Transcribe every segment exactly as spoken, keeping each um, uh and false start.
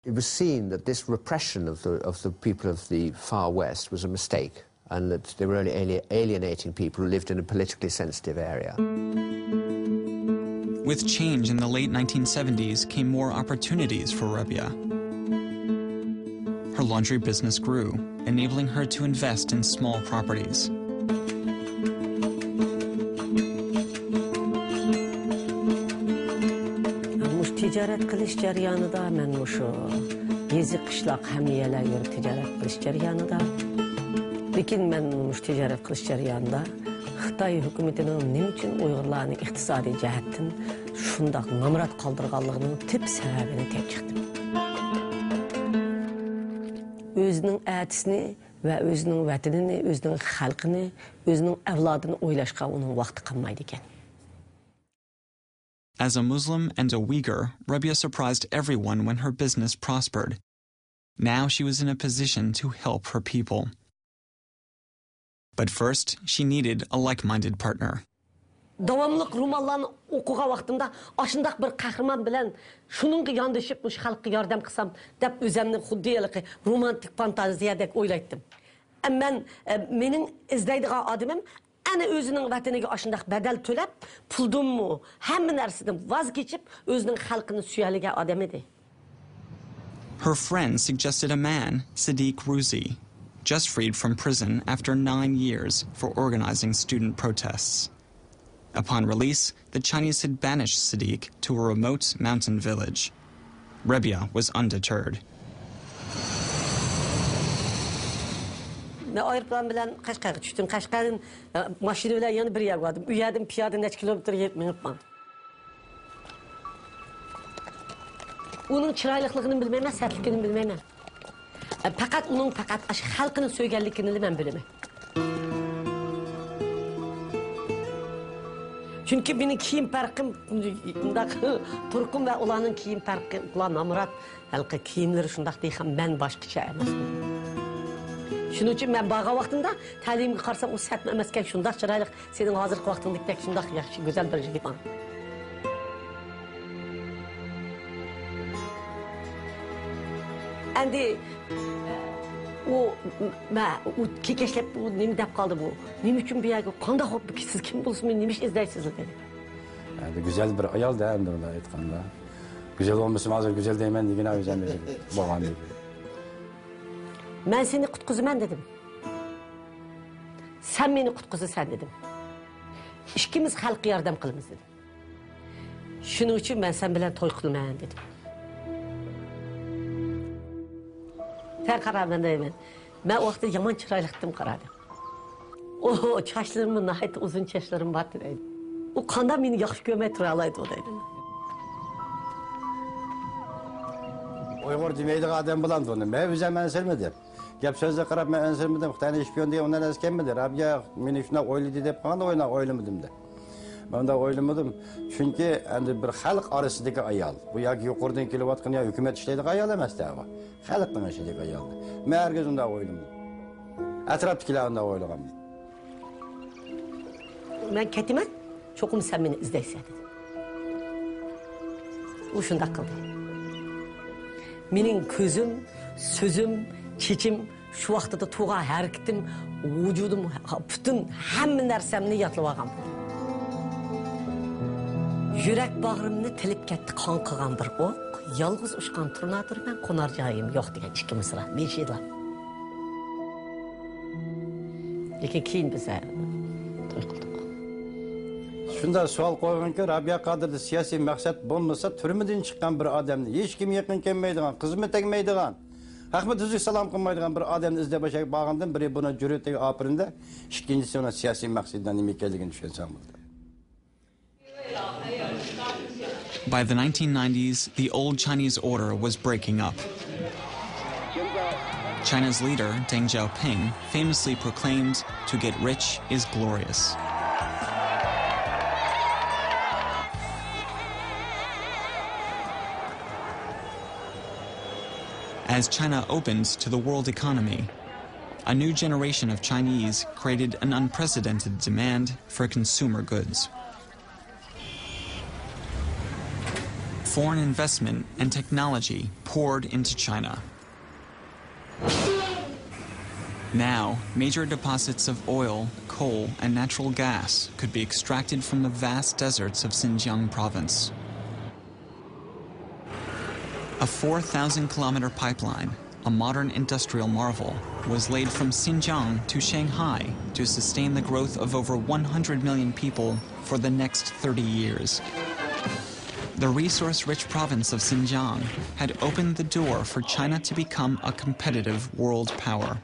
It was seen that this repression of the, of the people of the Far West was a mistake, and that they were only ali-, alienating people who lived in a politically sensitive area. With change in the late nineteen seventies came more opportunities for Rebia. Her laundry business grew, enabling her to invest in small properties. مۇشۇ تىجارەت قىلىش جەريانىدا مەن مۇشۇ يېزا، قىشلاق، ھەممە يەرلەرگە يۈرۈپ تىجارەت قىلىش جەريانىدا، لېكىن مەن مۇشۇ تىجارەت قىلىش جەريانىدا خىتاي ھۆكۈمىتىنىڭ نېمە ئۈچۈن ئۇيغۇرلارنى ئىقتىسادىي جەھەتتىن شۇنداق نامرات قالدۇرغانلىقىنىڭ تۈپ سەۋەبىنى تېپىپ چىقتىم. ئۆزىنىڭ ئەتىسىنى ۋە ئۆزىنىڭ ۋەتىنىنى، ئۆزىنىڭ خەلقىنى، ئۆزىنىڭ ئەۋلادىنى ئويلاشقا ئۇنىڭ ۋاقتى قالمايدىكەن. As a Muslim and a Uyghur, Rebia surprised everyone when her business prospered. Now she was in a position to help her people. But first, she needed a like-minded partner. داۋاملىق رومانلارنى ئوقۇغان ۋاقتىمدا ئاشۇنداق بىر قەھرىمان بىلەن شۇنىڭغا ياندىشىپ مۇشۇ خەلققە ياردەم قىلسام دەپ ئۆزەمنى خۇددى ھېلىقى رومانتىك فانتازىيەدەك ئويلايتتىم. ئە، مەن، ئە، مېنىڭ ئىزدەيدىغان ئادىمىم ئەنە ئۆزىنىڭ ۋەتىنىگە ئاشۇنداق بەدەل تۆلەپ، پۇلدىنمۇ، ھەممە نەرسىدىن ۋاز كېچىپ، ئۆزىنىڭ خەلقىنى سۆيەلىگەن ئادەم ئىدى. Her friend suggested a man, Sadiq Ruzi, just freed from prison after nine years for organizing student protests. Upon release, the Chinese had banished Sadiq to a remote mountain village. Rebia was undeterred. مەن ئايروپىلان بىلەن قەشقەرگە چۈشتۈم. قەشقەردىن، ئە، ماشىنا بىلەن يەنە بىر يەرگە باردىم. ئۇ يەردىن پىيادە نەچچە كىلومېتىر يېتىپ مېڭىپمەن. ئۇنىڭ چىرايلىقلىقىنى بىلمەيمەن، سەتلىكىنى بىلمەيمەن. ئە، پەقەت ئۇنىڭ پەقەت ئاشۇ خەلقىنى سۆيگەنلىكىنىلا مەن بىلىمەن. چۈنكى مېنىڭ كىيىم پەرقىم، مۇنداق تۇرقۇم ۋە ئۇلارنىڭ كىيىم پەرقى، ئۇلار نامرات، ھېلىقى كىيىملىرى شۇنداق دېسەم، مەن باشقىچە ئەمەس. شۇنىڭ ئۈچۈن مەن بارغان ۋاقتىمدا تەلىيىمگە قارىسام، ئۇ سەتمۇ ئەمەسكەن، شۇنداق چىرايلىق، سېنىڭ ھازىرقى ۋاقتىڭدىكىدەك شۇنداق ياخشى، گۈزەل بىر يىگىت. ئەمدى ئۇ، مە-، ئۇ كېكەچلەپ، ئۇ نېمە دەپ قالدى بۇ؟ نېمە ئۈچۈن بۇ يەرگە؟ قانداق بولۇپ، سىز كىم بولسىمۇ، نېمە ئىش ئىزدەيسىز؟ دېدى. ئەمدى گۈزەل بىر ئايال-دە، ئەمدى بۇنداق ئېيتقاندا. گۈزەل بولمىسىمۇ ھازىر گۈزەل دەيمەن دېگىنە ئۆزۈم بولغان. مەن سېنى قۇتقۇزىمەن دېدىم. سەن مېنى قۇتقۇزىسەن دېدىم. ئىككىمىز خەلققە ياردەم قىلىمىز دېدىم. شۇنىڭ ئۈچۈن مەن سەن بىلەن توي قىلىمەن دېدىم. سەن قارا، مەن دەيمەن. مەن ئۇ ۋاقىتتا يامان چىرايلىق ئىدىم، قارا دەپ. ئۇ چاچلىرىممۇ ناھايىتى ئۇزۇن چاچلىرىم بار ئىدى. ئۇ قانداق مېنى ياخشى كۆرمەي تۇرالايدۇ دەيدۇ. ئۇيغۇر دېمەيدىغان ئادەم بولامدۇ ئۇنى؟ مەن ئۆزۈم ئەنسىرىمىدىم. گەپ سۆزگە قاراپ مەن ئەنسىرىمىدىم. خىتاينى شپىيون دېگەن ئۇنداق نەرسە كەلمىدى. رابىيە مېنى شۇنداق ئويلىدى دەپ قالغاندا ئوينا-، ئويلىمىدىم-دە. مەن ئۇنداق ئويلىمىدىم. چۈنكى ئەمدى بىر خەلق ئارىسىدىكى ئايال. بۇ ياكى يۇقىرىدىن كېلىۋاتقان يا ھۆكۈمەت ئىشلەيدىغان ئايال ئەمەس-دە بۇ. خەلقنىڭ ئىشىدىكى ئايال. مەن ھەرگىز ئۇنداق ئويلىمىدىم. ئەتراپتىكىلەر ئۇنداق ئويلىغانمۇ؟ مەن كېتىمەن، چوقۇم سەن مېنى ئىزدەيسەن دېدى. ئۇ شۇنداق قىلدى. مېنىڭ كۆزۈم، سۆزۈم، چېچىم، شۇ ۋاقتىدا تۇرغان ھەرىكىتىم، ۋۇجۇدۇم، پۈتۈن ھەممە نەرسەمنى يادلىۋالغان. يۈرەك باغرىمنى تىلىپ كەتتى قاڭقىغان بىر ئوق، يالغۇز ئۇچقان تۇرنادىر مەن، قونار جايىم يوق دېگەن ئىككى مىسرا، نېشىدا. لېكىن كېيىن بىز توي قىلدۇق. شۇنداق سوئال قويغىنكى، رابىيە قادىردە سىياسىي مەقسەت بولمىسا، تۈرمىدىن چىققان بىر ئادەمنى، ھېچكىمگە يېقىن كەلمەيدىغان، قىزىمۇ تەگمەيدىغان، ھەقمۇ تۈزۈك سالام قىلمايدىغان بىر ئادەمنى ئىزدەپ باشلاپ بارغاندىن بىرى بۇنىڭ جۈرئىتىگە ئاپىرىن-دە، ئىككىنچىسى ئۇنىڭ سىياسىي مەقسىتىنىڭ نېمە ئىكەنلىكىنى چۈشەنسەڭ بولدى. By the nineteen nineties, the old Chinese order was breaking up. China's leader, Deng Xiaoping, famously proclaimed, "To get rich is glorious." As China opened to the world economy, a new generation of Chinese created an unprecedented demand for consumer goods. Foreign investment and technology poured into China. Now, major deposits of oil, coal, and natural gas could be extracted from the vast deserts of Xinjiang province. A four thousand kilometer pipeline, a modern industrial marvel, was laid from Xinjiang to Shanghai to sustain the growth of over one hundred million people for the next thirty years. The resource-rich province of Xinjiang had opened the door for China to become a competitive world power.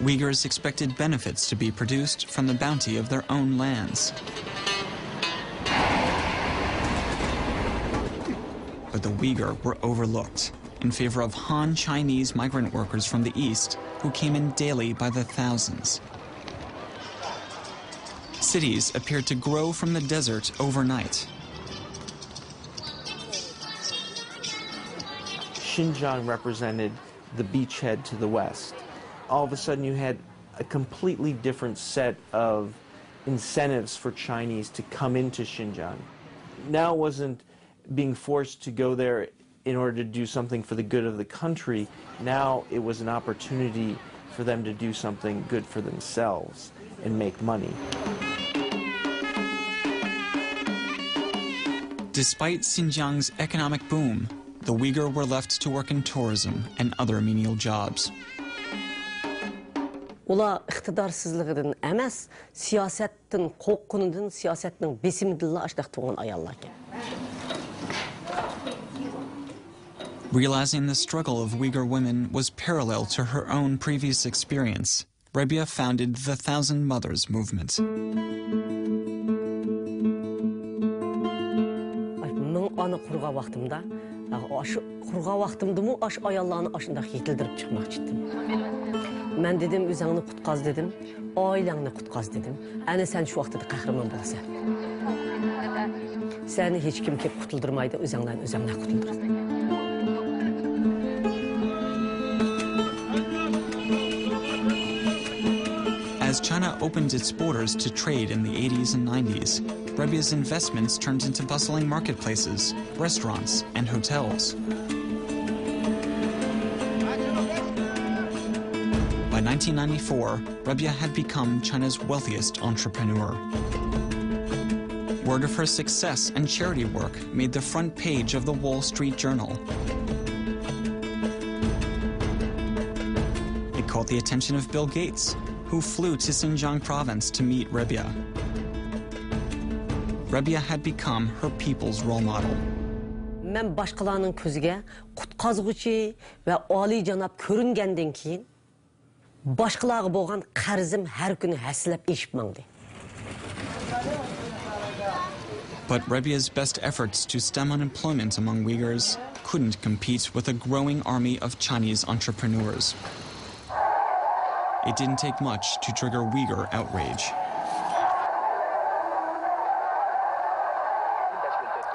Uyghurs expected benefits to be produced from the bounty of their own lands. But the Uyghur were overlooked in favor of Han Chinese migrant workers from the east who came in daily by the thousands. Cities appeared to grow from the desert overnight. Xinjiang represented the beachhead to the west. All of a sudden, you had a completely different set of incentives for Chinese to come into Xinjiang. Now wasn't being forced to go there in order to do something for the good of the country. Now it was an opportunity for them to do something good for themselves and make money. Despite Xinjiang's economic boom, the Uyghur were left to work in tourism and other menial jobs. ئۇلار ئىقتىدارسىزلىقىدىن ئەمەس، سىياسەتتىن قورققىنىدىن، سىياسەتنىڭ بېسىمىدىنلا ئاشۇنداق تۇغۇلغان ئاياللاركەن. Realizing the struggle of Uyghur women was parallel to her own previous experience, Rebia founded the Thousand Mothers movement. مىڭ ئانا قۇرغان ۋاقتىمدا، ئاشۇ قۇرغان ۋاقتىمدىمۇ ئاشۇ ئاياللارنى ئاشۇنداق يېتىلدۈرۈپ چىقماقچى ئىدىم. مەن دېدىم، ئۆزۈڭنى قۇتقاز دېدىم، ئائىلەڭنى قۇتقاز دېدىم. ئەنە سەن شۇ ۋاقتىدا قەھرىمان بولىسەن. سەنى ھېچكىم كېلىپ قۇتۇلدۇرمايدۇ، ئۆزۈڭلارنى ئۆزۈڭلار قۇتۇلدۇرىسەن. As China opened its borders to trade in the eighties and nineties, Rebia's investments turned into bustling marketplaces, restaurants, and hotels. By nineteen ninety-four, Rebia had become China's wealthiest entrepreneur. Word of her success and charity work made the front page of the Wall Street Journal. It caught the attention of Bill Gates, who flew to Xinjiang province to meet Rebia. Rebia had become her people's role model. مەن باشقىلارنىڭ كۆزىگە قۇتقازغۇچى ۋە ئالىيجاناب كۆرۈنگەندىن كېيىن، باشقىلارغا بولغان قەرزىم ھەر كۈنى ھەسسىلەپ ئېشىپ ماڭدى. But Rebia's best efforts to stem unemployment among Uyghurs couldn't compete with a growing army of Chinese entrepreneurs. It didn't take much to trigger Uyghur outrage.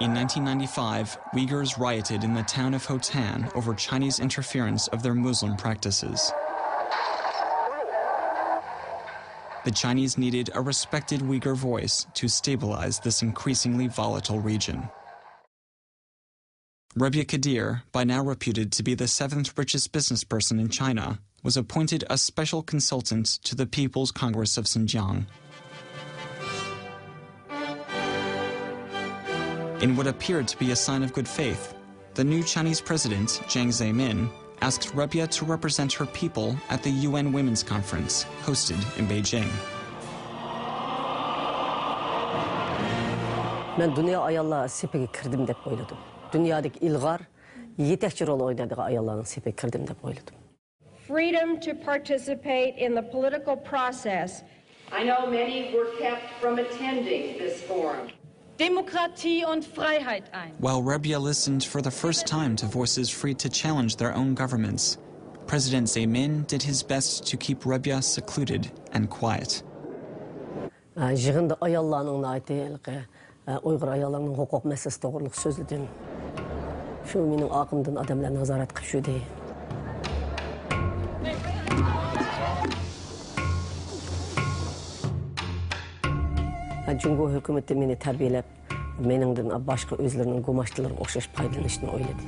In nineteen ninety-five, Uyghurs rioted in the town of Hotan over Chinese interference of their Muslim practices. The Chinese needed a respected Uyghur voice to stabilize this increasingly volatile region. Rebia Kadeer, by now reputed to be the seventh richest business person in China, was appointed a special consultant to the People's Congress of Xinjiang. In what appeared to be a sign of good faith, the new Chinese president, Jiang Zemin, asked Rebia to represent her people at the U N Women's Conference hosted in Beijing. مەن دۇنيا ئاياللار سېپىگە كىردىم دەپ ئويلىدىم. دۇنيادىكى ئىلغار، يېتەكچى رول ئوينايدىغان ئاياللارنىڭ سېپىگە كىردىم دەپ ئويلىدىم. Freedom to participate in the political process. I know many were kept from attending this forum. Demokratie und Freiheit ein. While Rebia listened for the first time to voices free to challenge their own governments, President Zemin did his best to keep Rebia secluded and quiet. يىغىندا ئاياللارنىڭ ناھايىتى ھېلىقى، ئۇيغۇر ئاياللىرىنىڭ ھوقۇق مەسىلىسى توغرىلىق سۆزلىدىم. شۇ مېنىڭ ئارقامدىن ئادەملەر نازارەت قىلىشىدى. جۇڭگو ھۆكۈمىتى مېنى تەربىيەلەپ، مېنىڭدىن باشقا ئۆزلىرىنىڭ گۇماشتىلىرىغا ئوخشاش پايدىلىنىشنى ئويلىدى.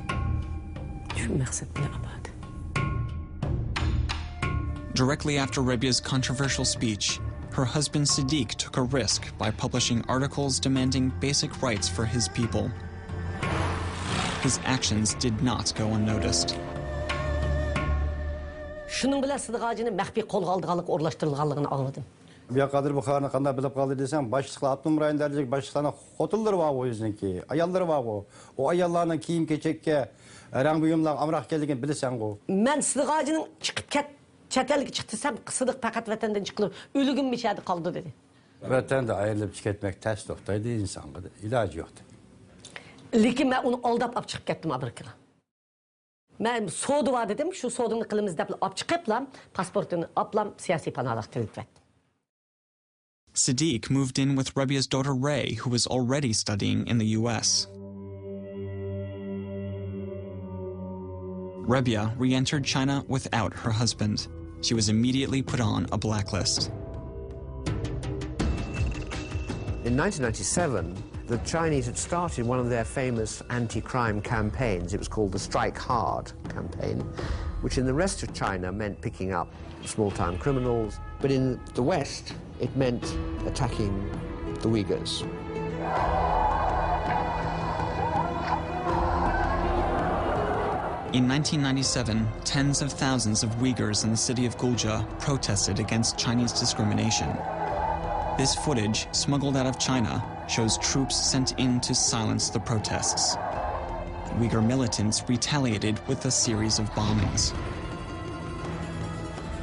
شۇ مەقسەت بىلەن ئاپاردى. Directly after Rebia's controversial speech, her husband Sadiq took a risk by publishing articles demanding basic rights for his people. His actions did not go unnoticed. شۇنىڭ بىلەن سىدىق ھاجىنى مەخپىي قولغا ئالىدىغانلىقى ئورۇنلاشتۇرۇلغانلىقىنى ئاڭلىدىم. بۇ ياق قادىر بۇخارنى قانداق بىلىپ قالدى دېسەڭ، باشلىقلار، ئاپتونوم رايون دەرىجىلىك باشلىقلارنىڭ خوتۇنلىرى بارغۇ ئۆزىنىڭكى، ئاياللىرى بارغۇ. ئۇ ئاياللارنىڭ كىيىم-كېچەككە، رەڭ بۇيۇملارغا ئامراق ئىكەنلىكىنى بىلىسەنغۇ. مەن سىدىق ھاجىنىڭ چىقىپ كەت-، چەت ئەلگە چىق دېسەم، سىدىق پەقەت ۋەتەندىن چىقىدۇ، ئۆلگۈنمۇ ئىچەردە قالىدۇ دېدى. ۋەتەندە ئايرىلىپ كەتمەك تەس توختايدۇ ئىنسانغا، ئىلاجى يوق. لېكىن مەن ئۇنى ئالداپ ئاپ چىقىپ كەتتىم ئامېرىكىغا. مەن سودا بار دېدىم، شۇ سودىنى قىلىمىز دەپلا ئاپ چىقىپلا، پاسپورتىنى ئاپلام سىياسىي پاناھلىق تىلىۋەتتىم. Sadiq moved in with Rebia's daughter Ray, who was already studying in the U S. Rebia re-entered China without her husband. She was immediately put on a blacklist. In nineteen ninety-seven, the Chinese had started one of their famous anti-crime campaigns. It was called the Strike Hard campaign, which in the rest of China meant picking up small-time criminals, but in the West, it meant attacking the Uyghurs. In nineteen ninety-seven, tens of thousands of Uyghurs in the city of Gulzar protested against Chinese discrimination. This footage, smuggled out of China, shows troops sent in to silence the protests. Uyghur militants retaliated with a series of bombings.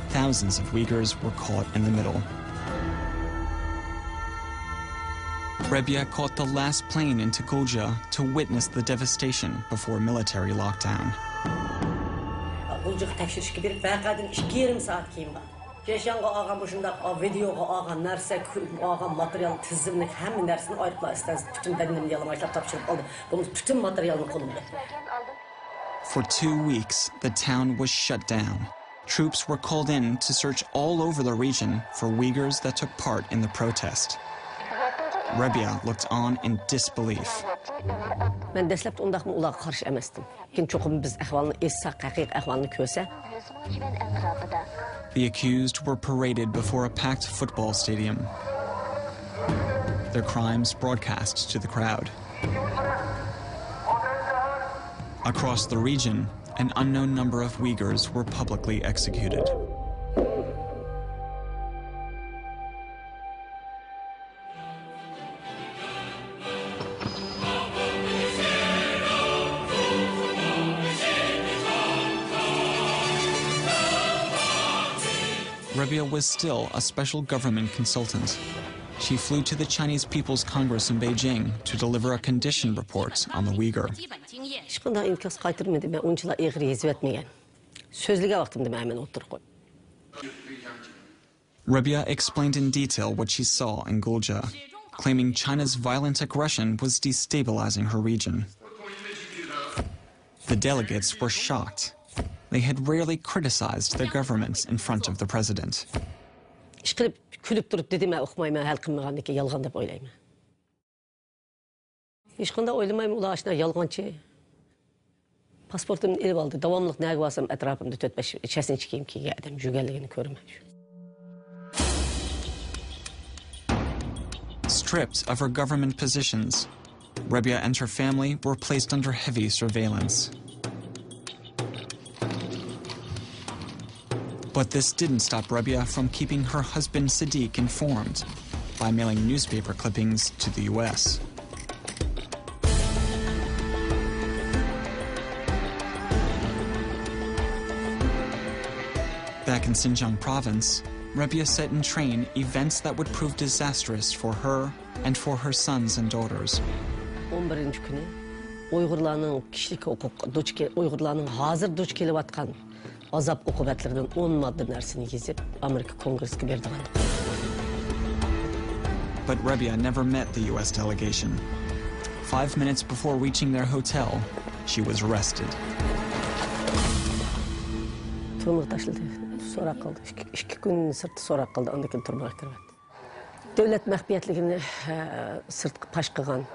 Thousands of Uyghurs were caught in the middle. Rebia caught the last plane into Gulzar to witness the devastation before military lockdown. غۇلجىغا تەكشۈرۈشكە بېرىپ، ۋەقەدىن ئىككى يېرىم سائەت كېيىن بار. جېشياڭغا ئالغان مۇشۇنداق ۋىدېئوغا ئالغان نەرسە، كۆ-، ئالغان ماتېرىيال، تىزىملىك، ھەممە نەرسىنى ئايروپىلان ئىستانسىسىدا پۈتۈن بەدىنىمنى يالىڭاچلاپ تاپشۇرۇپ ئالدىم. بولمىسا پۈتۈن ماتېرىيالنى قولۇمدا. For two weeks, the town was shut down. Troops were called in to search all over the region for Uyghurs that took part in the protest. Rebia looked on in disbelief. مەن دەسلەپتە ئۇنداقمۇ ئۇلارغا قارشى ئەمەستىم. لېكىن چوقۇم بىز ئەھۋالنى ئېيتساق، ھەقىقىي ئەھۋالنى كۆرسە. The accused were paraded before a packed football stadium. Their crimes broadcast to the crowd. Across the region, an unknown number of Uyghurs were publicly executed. Rebia was still a special government consultant. She flew to the Chinese People's Congress in Beijing to deliver a condition report on the Uyghur. ھېچقانداق ئىنكاس قايتۇرمىدى. مەن ئۇنچىلا ئېغىر يېزىۋەتمىگەن. سۆزلىگەن ۋاقتىمدا مەن ھەممىنى ئوتتۇرىغا قويدۇم. Rebia explained in detail what she saw in Gulzar, claiming China's violent aggression was destabilizing her region. The delegates were shocked. They had rarely criticized their government in front of the president. ئىشقىلىپ كۈلۈپ تۇرۇپ دېدى، مەن ئۇقمايمەن، ھەل قىلمىغاندىكىن يالغان دەپ ئويلايمەن. ھېچقانداق ئويلىمايمەن، ئۇلار ئاشۇنداق يالغانچى. پاسپورتۇمنى ئېلىپ ئالدى. داۋاملىق نەگە بارسام ئەتراپىمدا تۆت-بەش چەسنىچ كىيىم كىيگەن ئادەم يۈرگەنلىكىنى كۆرىمەن. Stripped of her government positions, Rebia and her family were placed under heavy surveillance. But this didn't stop Rebia from keeping her husband Sadiq informed by mailing newspaper clippings to the U S. Back in Xinjiang province, Rebia set in train events that would prove disastrous for her and for her sons and daughters. ئون بىرىنچى كۈنى ئۇيغۇرلارنىڭ كىشىلىك ھوقۇق دۇچ كېل-، ئۇيغۇرلارنىڭ ھازىر دۇچ كېلىۋاتقان ئازاب ئوقۇبەتلىرىدىن ئون ماددا نەرسىنى يېزىپ، ئامېرىكا كونگرېسىگە بېرىدىغان. But Rebia never met the U S delegation. Five minutes before reaching their hotel, she was arrested. تۈرمىگە تاشلىدى. سوراق قىلدى. ئىككى، ئىككى كۈن سىرتتا سوراق قىلدى، ئاندىن كېيىن تۈرمىگە كىرىۋەتتى. دۆلەت مەخپىيەتلىكىنى، ئە، سىرتقا پاش قىلغان.